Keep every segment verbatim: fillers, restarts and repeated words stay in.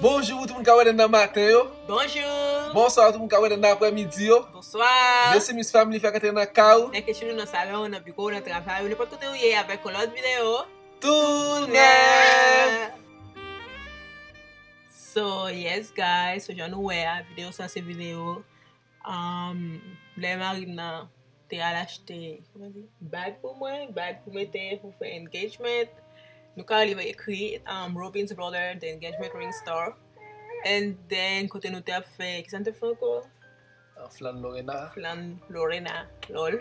Bonjou pou tout moun k ap wè n nan maten yo. Bonjou. Bonswa pou tout moun k ap wè n nan aprèmidi yo. Bonswa. Mesye Miss Family fè kante nan kay ou. Lè ke chou nou nan salon, nan biwo, nan travay, nenpòt kote ou ye avèk yon lòt videyo. Tou nèf. So, yes guys, so jan nou wè a, videyo sa se videyo um, lè mari m nan te al achte, kòman di, bag pou mwen, bag pou mete pou fè engagement. Nou ka li ekri um, Robin's brother, the engagement ring store. And then, kote nou te ap fè, kisa nou te ap fè ankò? Flann Lorena. Flann Lorena, lol.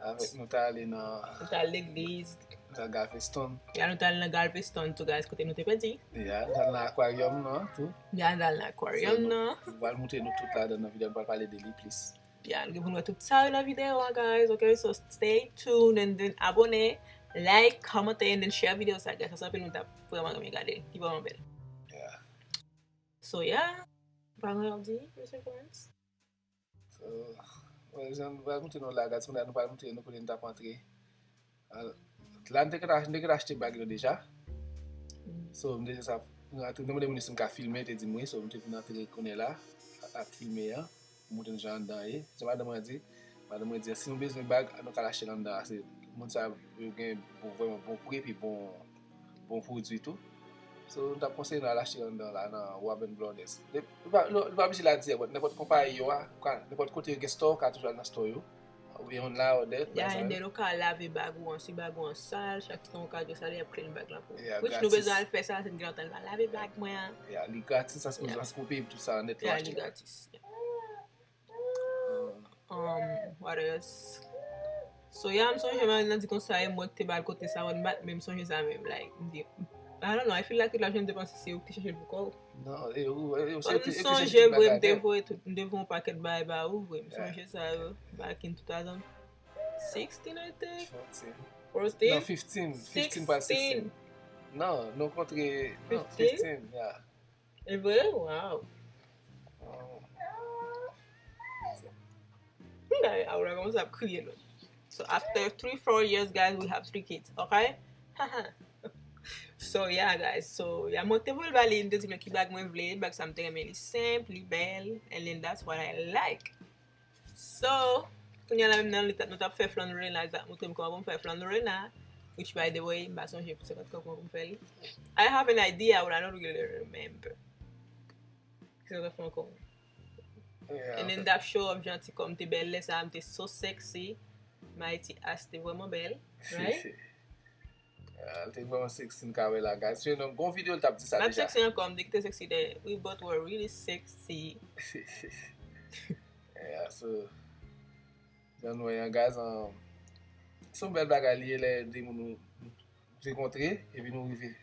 Avèk nou ta ale nan Nou t al legliz. Nou ta Galveston. Ya, nou t al nan Galveston tou, guys, kote nou te pèdi. Ya, nou ta al nan aquarium nan tou. Ya, nou t al nan aquarium nan. Nou pral montre nou tout ladan nan videyo, nou pral pale de li plis. Ya, nou gen pou nou wè tout sa yo nan videyo a, guys. Ok, so stay tuned and then abone, like, kòmante, and then share videyo sa, guys. Sa se anpil moun t ap vrèman renmen gade. Li vrèman bèl. Yeah. So, yeah. Pa gen anyen ap di, Mesye Florence? So, wè, jan nou pral montre nou la, guys, kounye a nou pral montre nou kote nou t ap antre. Ah, la, nou te gentan nou te gentan achte bag yo deja. So, m te sa, nou te mande moun si m ka filme, te di m wi, so, m te vin antre kounye a la, ap filme an, montre nou jan anndan ye. Jan madanm mwen di, madanm mwen di, si nou bezwen bag, nou ka al achte l anndan, se moun sa yo gen bon, vrèman bon pri, epi bon, bon pwodui tou. So, nou t ap konseye nou al achte anndan la, nan Warben Brothers. Li pa, li pa oblije la dirèk, but nenpòt konpayi yo a, nenpòt kote yo gen store, ou ka toujou al nan store yo. Oubyen yon la, ou dèt, Ya, and then ou ka lave bag ou an, si bag ou an sal, chak tan ou ka dwe sale, y ap clean bag la pou ou. Yeah, Which nou gratis. Bezwen al fè sa, se gen lontan l pa lave bag mwen an. Ya, li gratis, sa se pou, sa se pou peyi pou tout sa nèt yo Ya, achte li la. Gratis. Um, what else? So, ya, m sonje mwen nan di konsa, e mwen ki te ba l kote sa, mwen bat, men m sonje sa menm, like, m di, I don't know, I feel like la, jan m te panse se ou ki te chache l pou kò w. Non, e ou, e ou, se Mwen ou ki sonje, chache vre, m te bagay. Voye tout, m te voye yon pakèt bagay ba ou, vre, m Yeah. Sonje sa, yo, back in two thousand sixteen, I think. Fourteen. Fourteen? Non, fifteen. Fifteen pral sixteen. Non, nou kontre, non, Fifteen? Fifteen, yeah. E vre? Wow. Oh. Guys, Aura kòmanse ap kriye, non. So, after three, four years, guys, we have three kids, okay? So, yeah, guys. So, yeah, mwen te voye l ba li, m te di mwen ki bag mwen vle, bag sa m te renmen, li senp, li bèl, and then that's what I like. So, kounye a la menm nan, li t ap, nou t ap fè flan Lorena, li t ap montre m kòman pou m fè flan Lorena, which, by the way, m pa sonje pou senkant kòb kòman pou m fè li. I have an idea, but I don't really remember. Kisa w t ap fè ankò? Yeah, And an then fèt, t ap show off jan ti kò m te bèl lè sa, m te so sexy. Mighty Ass te vrèman bèl, right? Ah, li te vrèman sexy, m ka wè la, guys. Se yon bon videyo, li t ap di sa M ap deja. Sexy ankò, m di ki te sexy de. We both were really sexy. Yeah, so, jan nou wè an, guys, um, se yon bèl bagay li ye lè de moun nou, nou renkontre, epi nou rive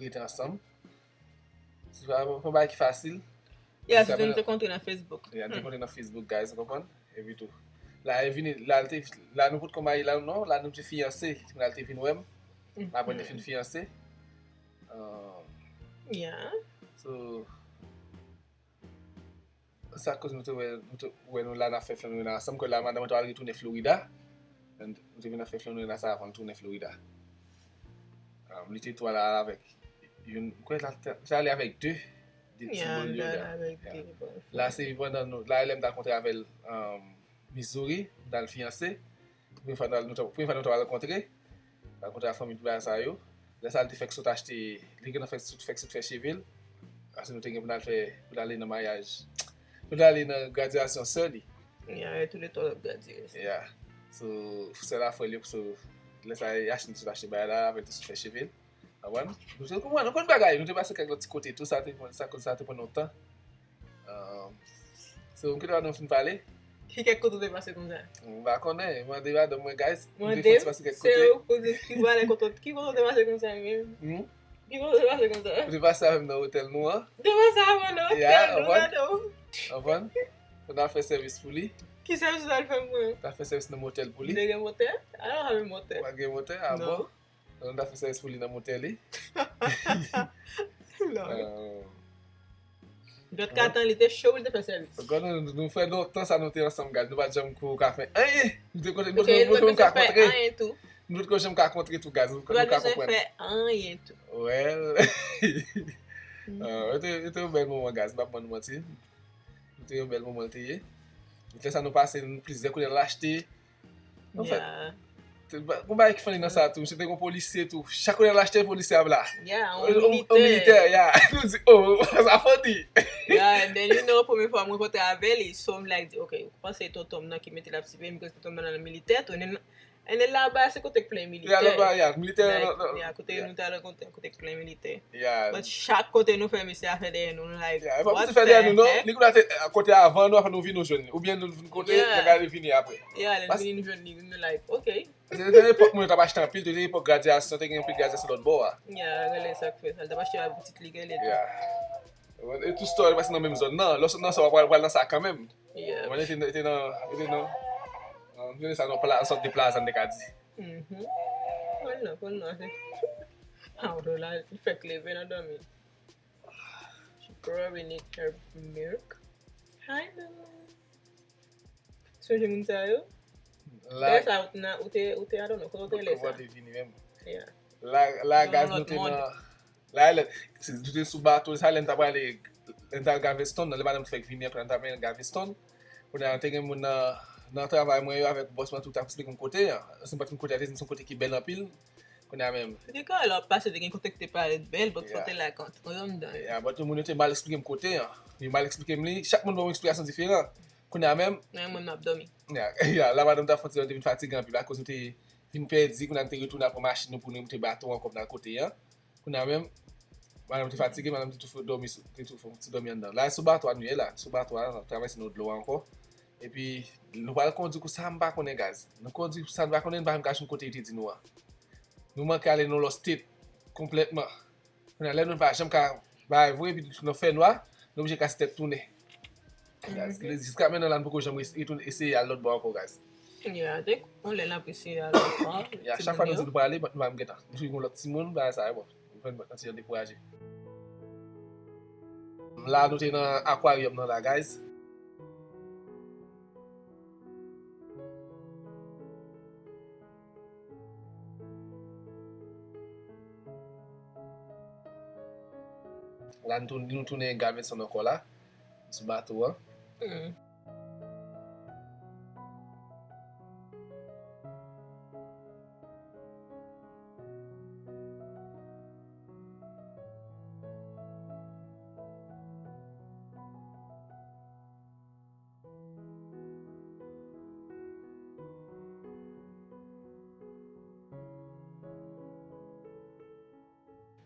rete ansanm. Se pa, pa yon bagay ki fasil. Yeah, Sa se nou pa- te kontre nan Facebook. Yeah, nou te kontre nan Facebook, guys, ou konprann? Epi tou. La, e vini, la, l te, la, nou potko marye, la, non, la, nou te fiyanse. La, l te vin wè m. Apre, nou te fin fiyanse. Um, Yeah. So, sa koz nou te wè, nou te wè nou la n ap fè flan nou la ansanm, ke la madanm mwen te al retounen Florida. And nou te vin ap fè flan nou la sa avan l tounen Florida. Um, li te tou al avèk youn, kwè la te ale avèk de, de ti Yeah, bòl yo la, la. avèk Yeah. de bòl. La se pandan nou, la lè m t al kontre avè l, um, Missouri, m t al fiyanse. Premye fwa nou, nou te- premye fwa nou te al rankontre. Rankontre ak fanmi tout bagay sa yo. Lè sa li te fèk sot achte, li gentan fèk sot, fèk sot fè cheve l. Paske nou te gen pou n al fè, pou n ale nan maryaj. Pou n ale nan gradyasyon sè li. Yeah, e tou le twa l ap gradye. Yeah. So, sè l a frè l yo, so, lè sa y achte, nou sot achte bagay la, avè l te sot fè cheve l. Konprann? Nou te konprann, nou konn bagay, nou te pase kèk lòt ti kote tou, sa te, sa, sa te pran nou tan. Um, so, m kite nou fin pale. Ki kèk kote w te pase konsa? M pa konnen, mande madanm mwen, guys. M te Mande, fè pase kèk se kote. ou pou di ki pale kote, ki kote w te pase konsa menm? Hmm? Ki kote w te pase konsa? M te pase avè m nan otèl nou an. Te pase avè w nan Yeah, otèl nou, konprann? Madanm. Konprann? Pou n al fè sèvis pou li. Ki sèvis w al fè pou mwen? N al fè sèvis nan motèl pou Ou li. te gen motèl? I don't have a motèl. Ou pa gen motèl? Ah Non. Bon? Donk, n ta fè sèvis pou li nan motèl li. Non. Euh, Dòt katan, li te cho pou li te fè sèvis. Gade, nou, nou fè lontan sa nou te ansanm, guys. Nou pa t janm ko ka fè anyen. Nou te kontre, nou Ok, te nou kontre, nou pa ka bezwen fè kontre. Anyen tou. Nou te kontre, nou ka kontre tou, guys. Nou Nou pa ka bezwen konprann. Fè anyen tou. Well. Yo te, yo te yon bèl moman, guys, m p ap ban nou manti. Yo te yon bèl moman l te ye. Lè sa nou pase, nou plizyè kounye a l achte. Anfèt, te ba- yon bagay ki funny nan sa tou, misye te gen yon polisye tou. Chak kounye a l achte, polisye ap la. Yeah, yon militè. Yon militè, yeah. Nou di, oh, sa funny. Yeah, and then you know, premye fwa mwen rankontre avè li, so m like, di, ok, ou panse tonton m nan ki mete l ap siveyen m, because tonton m nan militè tou. And then, and then laba, se kote k plen militè. Yeah, laba, yeah, militè. Like, yeah, kote nou t al rankontre, kote k plen militè. Yeah. But chak kote nou fè, misye a fè dèyè nou, nou like, yeah, e pa what the heck? Li kounye a te kote avan nou, apre nou vin nou jwenn li. Oubyen nou vin kote, yeah, nèg la vini apre. Yeah, lè n vini nou jwenn li, nou like, ok. Se te nan epòk mwen yo t ap achte anpil, te gen epòk gradyasyon, te gen anpil gradyasyon lòt bò a. Yeah, rele sa k fè sa. L t ap achte a pitit li, rele tou. Yeah. E tou store pase nan menm zòn nan. Lè w sot nan sa, w pral, pral nan sa kanmenm. Yeah. Mwen te, te nan, te nan, um, yo rele sa nan pla-, sòt de plaza, n te ka di. Mhm. Konn nan, konn nan. Pardon, la, li fèk leve nan dòmi. She probably need her milk. Hi, Lou. Sonje moun sa yo? La, lè sa, ou te nan, ou te, ou te, I don't know, kote ou te lè sa? Kòman te vini menm? Yeah. La, la, guys, nou te nan, la, lè, se, nou te sou bato, sa, lè n t ap prale, lè n t al Galveston, nan lè madanm te fèk vini ankò, lè n t ap mennen Galveston. Kounye a, te gen moun nan, nan travay mwen yo avèk bòs mwen tou, t ap eksplike m kote a. Se pa t yon kote a, te di m se yon kote ki bèl anpil. Kounye a menm. Se te ka lè w ap pase, te gen kote ki te parèt bèl, but fò te like antre anndan yo. Yeah, but moun yo te mal eksplike m kote a. Yo mal eksplike m li. Chak moun ban yon eksplikasyon diferan. Kounye a menm. Nan yon moun m ap dòmi. Yeah, yeah, la madanm ta fè ti, te vin fatige anpil akoz nou te vin pèdi, kounye a nou te retounen al pran machin nou pou nou moute bato ankò pou n al kote a. Kounye a menm, madanm te fatige, madanm te tou fè dòmi sou, te tou fè yon ti dòmi anndan. La, sou bato a nou ye la, sou bato a, n ap travèse nan dlo a ankò. Epi, nou pral kondwi kou sa m pa konnen, guys. Nou kondwi kou sa nou pa konnen, nou pa menm ka jwenn kote yo te di nou an. Nou manke ale nan lòt state konplètman. Kounye a, lè nou pa janm ka bay vre, epi nou fè nwa, nou oblije kase tèt tounen. Guys, jiska mentnan la, nou poko janm res-, retounen eseye al lòt bò ankò, guys. Yeah, dèk yon lè n ap eseye al lòt bò. Yeah, chak fwa nou di nou prale, but nou pa menm gentan. Nou jwenn yon lòt timoun, bagay sa, bon, nou fè n ti jan dekouraje. La, nou te nan akwaryòm nan la, guys. La, nou tou-, nou tounen Galveston ankò la, sou bato a. Hmm.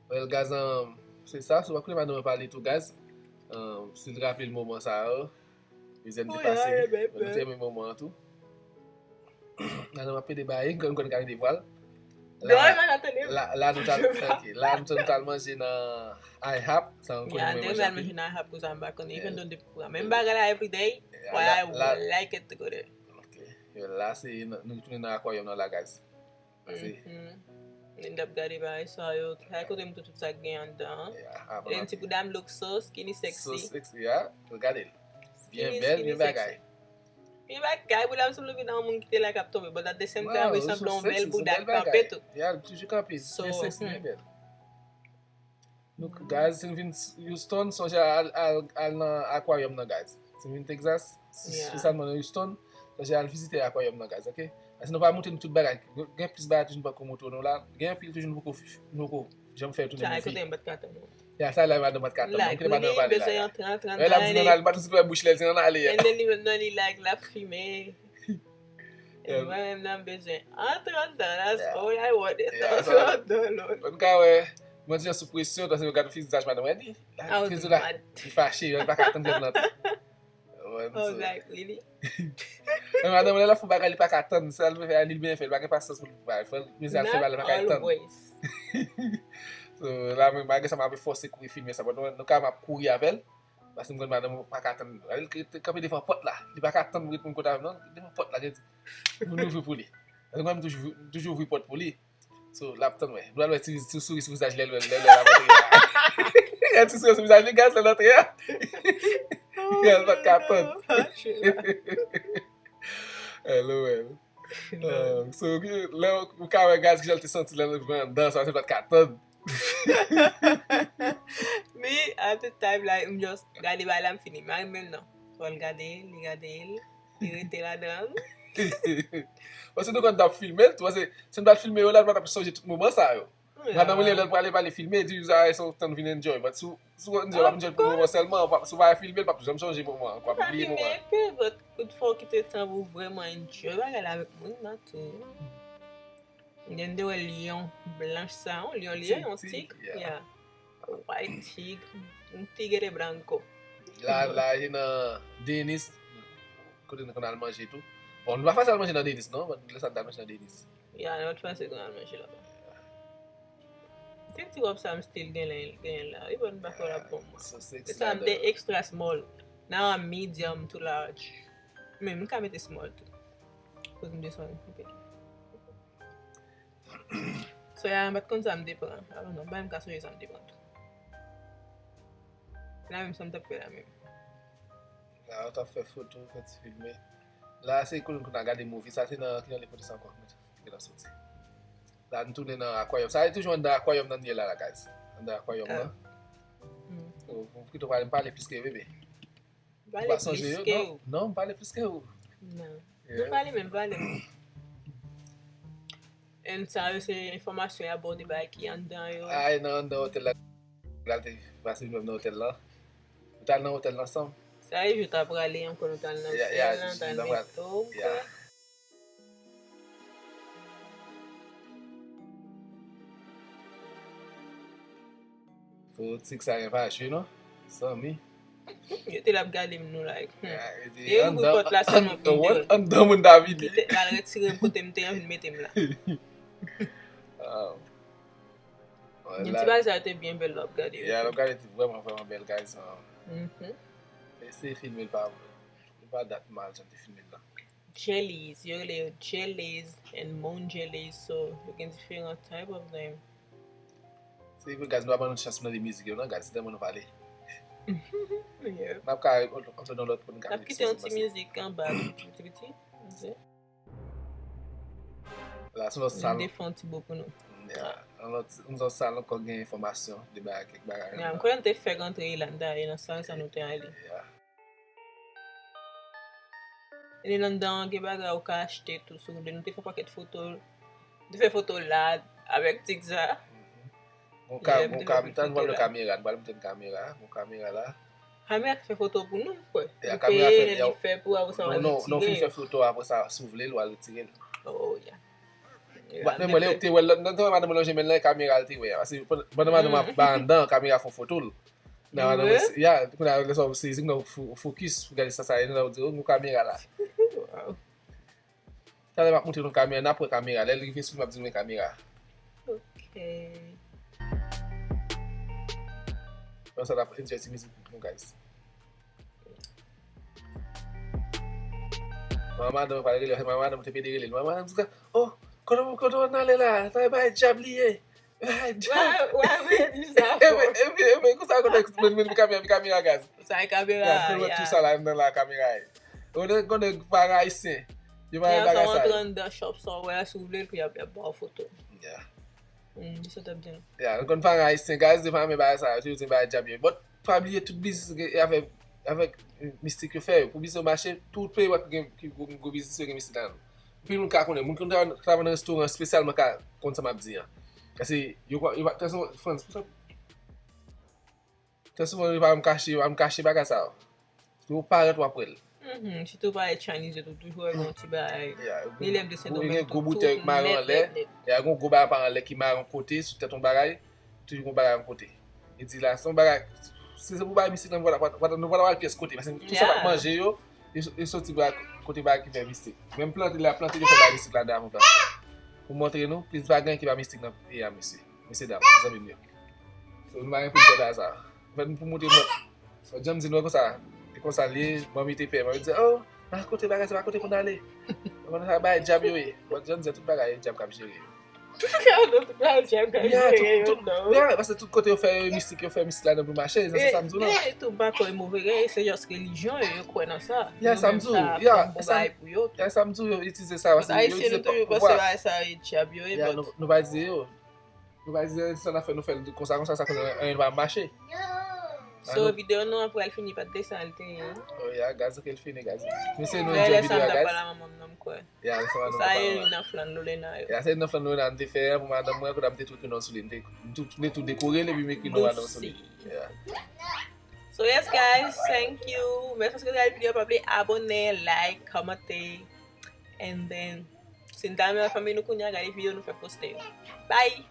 Well, guys, um, se sa. Si w pa koute madanm mwen pale tou, guys. Um, si l raple l moman sa yo, mizè n te pase, nou te renmen moman an tou. Madanm ap pede baye, m konn ka rele vwa l. La, la, la nou t al, ok, la nou t al manje nan IHOP, sa nou konnen mwen manje anpil. Manje nan IHOP kou sa m pa konnen, even though depi pou menm bagay la everyday, but I like it to go there. Ok. La se, nou tounen nan akwaryòm nan la, guys. Pase. N ap gade bagay sa yo, sa kote m tout, tout sa k gen anndan an. Len ti bouda m look so skinny sexy. So sexy, yeah. Gade l. Byen bèl, byen bagay. Byen bagay, bouda m sanble vin nan yon moun ki te la k ap tonbe, but at the same time, li sanble yon bèl bouda k kanpe tou. Yeah, toujou kanpe. Byen sexy, byen bèl. Nou, guys, si n vin Houston, sonje al, al, al nan akwaryòm nan, guys. Si n vin Texas, espesyalman nan Houston, sonje al vizite akwaryòm nan, guys, ok? Paske nou pa montre nou tout bagay. Gen plis bagay toujou nou poko montre nou la. Gen anpil toujou nou poko, nou poko janm fè tounen nou vi. Ya, sa la, madanm pa t ka tann. Ou kite madanm pale la. Lè l ap di n ann ale, li pa t sot wè bouch li, l di n ann ale. And then li menm nan li like, l ap fimen. E mwen menm nan m bezwen antre anndan, that's all I want, antre anndan lòt. Ou ka wè, mwen di jan sou presyon, paske yo gade vizaj madanm mwen, li, li fache, li pa ka tann lè l antre. I was like, really? Men madanm mwen, lè l ap fè yon bagay, li pa ka tann, sa l vle fè a, li byen fè, li pa gen pasyans pou l bay, fò l mizè al fè bagay, li pa ka tann. So, la, mwen, malgre sa, m ap fòse kouri filme sa, pandan nou ka, m ap kouri avè l. Paske m konn madanm mwen pa ka tann. Gade l te kanpe devan pòt la. Li pa ka tann pou reponn kontak mwen, non. Devan pòt la, gen moun ouvri pou li. Paske mwen, m toujou, m toujou ouvri pòt pou li. So, l ap tann mwen. Nou al wè ti, ti souri sou vizaj li, lè, lè, lè l ap antre a. Gen ti souri sou vizaj li, guys, lè l antre a. Li pa t ka tann. Hello, man. So, lè ou ka wè, guys, kijan l te santi lè l rive anndan, sa, se pa t ka tann. Mi, After time, like, m just gade bagay la, m fini. Mari m menm non. Fò l gade l, li gade l, li rete ladan l. Paske nou konn t ap filme l tou, paske si nou pa t filme yo la, nou pa t ap sonje tout moman sa yo. Madanm ou li lè l prale, prale filme, di sa se yon tan vin enjoy. But si w, si w enjoy, w ap enjoy pou moman sèlman, w ap, si w pa filme l, w ap janm sonje moman an, w ap bliye moman an. Epi, but kout fò w kite tan pou w vrèman enjoy bagay la avèk moun nan tou. Gen de wè lyon blanch sa, yon lyon li ye, yon tig, yeah. White tig, un tigre blanco. La, la, e nan Denis, kote nou konn al manje tou. Bon, nou pa fasil al manje nan Denis, non, but lè sa nou t al manje nan Denis. Ya, lòt fwa se konn al manje laba. Se ti wòb sa m still gen la, gen la. Wi, bon, m pa kwè l ap bon mwen. Se sa m te extra small. Now I'm medium to large. Men m ka mete small tou. Koz m desann anpil. So, ya, m pa t konn sa m te pran. I don't know, m pa menm ka sonje sa m te pran tou. La menm sa m t ap fè la menm. La, w t ap fè foto, fè ti filme. La, se kote nou konn al gade movie. Sa se nan, ki nan lekòl sa ankò? Mwen te gentan soti. La, nou tounen nan akwayòm. Sa, e toujou anndan akwayòm nan n ye la, la, guys. Anndan akwayòm nan. Ou, ou pito pale, m pale plis ke bebe. Ou pa sonje yo, non? Non, m pale plis ke ou. Non. Nou pale menm, pale menm. And sa yo se enfòmasyon y ap ba w de bagay ki anndan yo. Ay, nan anndan otèl la. L al te pase menm nan otèl la. Nou t al nan otèl la ansanm. Sa e jou ta prale ankò, nou t al nan otèl la, nou t al nan resto, ou kwè? Fanatik sa gen pa jwe non. Zanmi. Yo te la ap gade m nou like. Hmm. E ouvri pòt la sèlman pou m te wè. Anndan moun ta vini. Kite al retire m kote m te an vin mete m la. Gen ti bagay sa yo te byen bèl lè w ap gade yo. Ya, lè w ap gade yo te vrèman, vrèman bèl, guys. Mhm. Eseye filme l pa, li pa dat mal jan te filme l la. Jellies, yo rele yo Jellies and Moon Jellies, so yo gen diferan type of them. Se vre, guys, nou pa ban nou chans pou nou tande mizik yo, non, guys, se tèlman nou pale. Yeah. N ap ka antre nan lòt pou nou ka. N ap kite yon ti mizik anba, tou piti, piti. La, se yon lòt sal. Li defè yon ti bo pou nou. Yeah. Yon lòt, yon lòt sal ankò gen enfòmasyon, de bagay, kèk bagay anndan. M kwè nou te fèk antre la, dayè nan sal sa nou te ale. Yeah. E anndan an gen bagay ou ka achte tou, si w vle. Nou te fè yon pakèt foto. Nou te fè foto la avèk tig sa. Gon ka-, gon ka-, nou pral pran kamera, nou pral mete yon kamera, gon kamera la. Kamera ki fè foto pou nou, m kwè. Nou peye, li fè pou, apre sa, nou retire. Non, non, fin fè foto, apre sa, si w vle l, w al retire l. Oh, yeah. Madanm mwen, lè yo te wè l, nan tan madanm mwen lonje men l nan kamera l te wè a. Paske pandan madanm mwen ap bay anndan, kamera fè foto l. Nan madanm mwen, ya, kounye a, lè sa w sezi, kounye a w fo-, fokis, w gade sa sa ye, nan w di, "Oh, nou kamera la." Talè m ap montre nou kamera, n ap wè kamera. Lè l rive sou li, m ap di nou men kamera. Ok. Pandan sa, n ap enjoy ti mizik nou, guys. Manman madanm pral rele, manman madanm te pede rele l. Manman madanm di, "Oh, kote, kote w nan ale la? Sa e bay djab li ye." Bay djab. Wè, wè, wè, di sa. Epi, epi, epi, konsa kote men, men kamera, kamera, guys. Sa e kamera, ya. Tou sa la, nan la kamera ye. Konnen, konnen parèy ayisyen. Yo pa renmen bagay sa yo. Antre anndan shop sa w wè a, si w vle l, pou y ap, y ap ba w foto. Yeah. Hmm, di sa w t ap di. Yeah, nou konn paran ayisyen, guys, yo pa renmen bagay sa yo, yo di bagay djab yo. But, pa bliye tout biznis gen, e avèk, avèk mistik yo fè yo. Pou biznis yo mache, tout peyi w ap gen, ki gwo, gwo biznis yo gen mistik ladan l. Anpil moun ka konnen, moun ki konn travay nan restoran espesyalman ka konn sa m ap di an. Paske yo, yo, yo, Frans, pou sa, Trè souvan, yo pa janm kache, yo pa janm kache bagay sa yo. Si w parèt, w ap wè l. Mhm, sitou parèy Chinese yo tou, toujou wè yon ti bagay. Ni lè m te Sendomeng tou, tou nèt, nèt, nèt. Ya, gon gwo bagay pa anlè ki mare yon kote, sou tèt yon bagay, toujou gon bagay yon kote. Li di la, se yon bagay, si se pou bagay mistik lan, nou pa ta pral pyès kote, paske tout sa k ap manje yo, yo, yo soti bò kote bagay ki fè mistik. Menm plante, lè y ap plante, yo fè bagay mistik ladan avan plante. Pou montre nou, plis bagay ki pa mistik nan peyi a, mesye. Mesye dam, zanmi m yo. So, nou pa gen pou n fè bagay sa. Anfèt, nou pou montre nou. Fò John di nou konsa. E konsa l ye, manmi te pè. Manmi di, "Oh, pa kote bagay sa, pa kote pou n ale." Konn sa bagay djab yo ye. Bon, John di tout bagay, e djab k ap jere yo. Tout bagay djab k ap jere yo, non. Ya, paske tout kote yo fè mistik, yo fè mistik ladan pou mache, se sa m di w la. E tou, m pa kwè move, gen, se jis relijyon yo, yo kwè nan sa. Ya, sa m di w, ya, sa m di w, yo itilize sa, paske yo itilize pouvwa. Ayisyen nou toujou panse bagay sa e djab yo ye, but nou pa itilize yo. Nou pa di sa n ap fè, nou fè l konsa, konsa, sa koz anyen pa mache. Non. So, videyo nou an pral fini, pa t de sa l te ye. Oh yeah, guys, ok, l fini, guys. Men se nou Lè enjoy lè sa m videyo t a, ap guys. Pale a manman m non m kwè. Yeah, sa Sa e nan flan Lolena yo. Ya, se nan flan Lolena nou te fè pou madanm mwen, kote m te tou ekri non sou li. M te m tou- m te tou dekore l epi m ekri non madanm sou li. Yeah. So yes guys, thank you. Mèsi paske w te gade videyo, pa bliye abone, like, kòmante. And then, si n ta renmen fanmi nou kounye a, gade videyo nou fè poste yo. Bye!